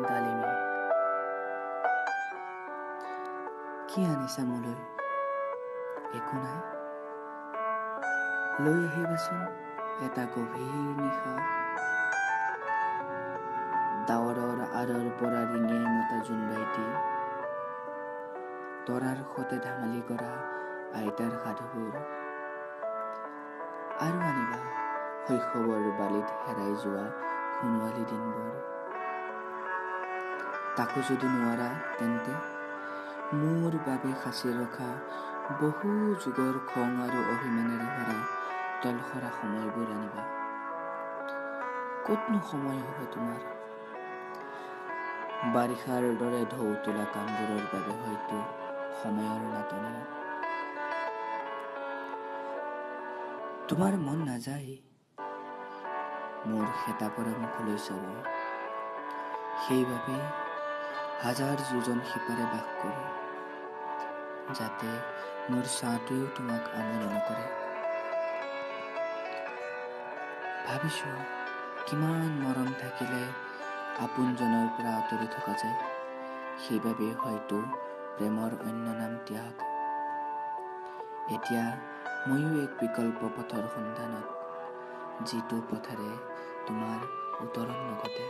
ডালিমী। কি আনিছা মোলৈ? একো নাই। লৈ আহিবাচোন এটা গভীৰ নিশা, ডাৱৰৰ আঁৰৰ পৰা ৰিঙিয়াই মতা জোনবাইটি, তৰাৰ সতে ধেমালি কৰা আইতাৰ সাধুবোৰ, আৰু আনিবা শৈশৱৰ বালিত হেৰাই যোৱা সোণোৱালী দিনবোৰ। তাকো যদি নোৱাৰা, তেন্তে মোৰ বাবে সাঁচি ৰখা বহু যুগৰ খং আৰু অভিমানেৰে ভৰা তলসৰা সময়বোৰ আনিবা। ক'তনো সময় হ'ব তোমাৰ? বাৰিষাৰ দৰে ঢৌ তোলা কামবোৰৰ বাবে হয়তো সময়ৰ নাটনি। তোমাৰ মন নাযায় মোৰ শেঁতা পৰা মুখলৈ চাব, সেইবাবে হাজাৰ যোজন সিপাৰে বাস কৰোঁ, যাতে মোৰ ছাঁটোৱেও তোমাক আমনি নকৰে। ভাবিছোঁ, কিমান মৰম থাকিলে আপোনজনৰ পৰা আঁতৰি থকা যায়। সেইবাবে হয়তো প্ৰেমৰ অন্য নাম ত্যাগ। এতিয়া ময়ো এক বিকল্প পথৰ সন্ধানত, যিটো পথেৰে তোমাৰ উত্তৰণ নঘটে।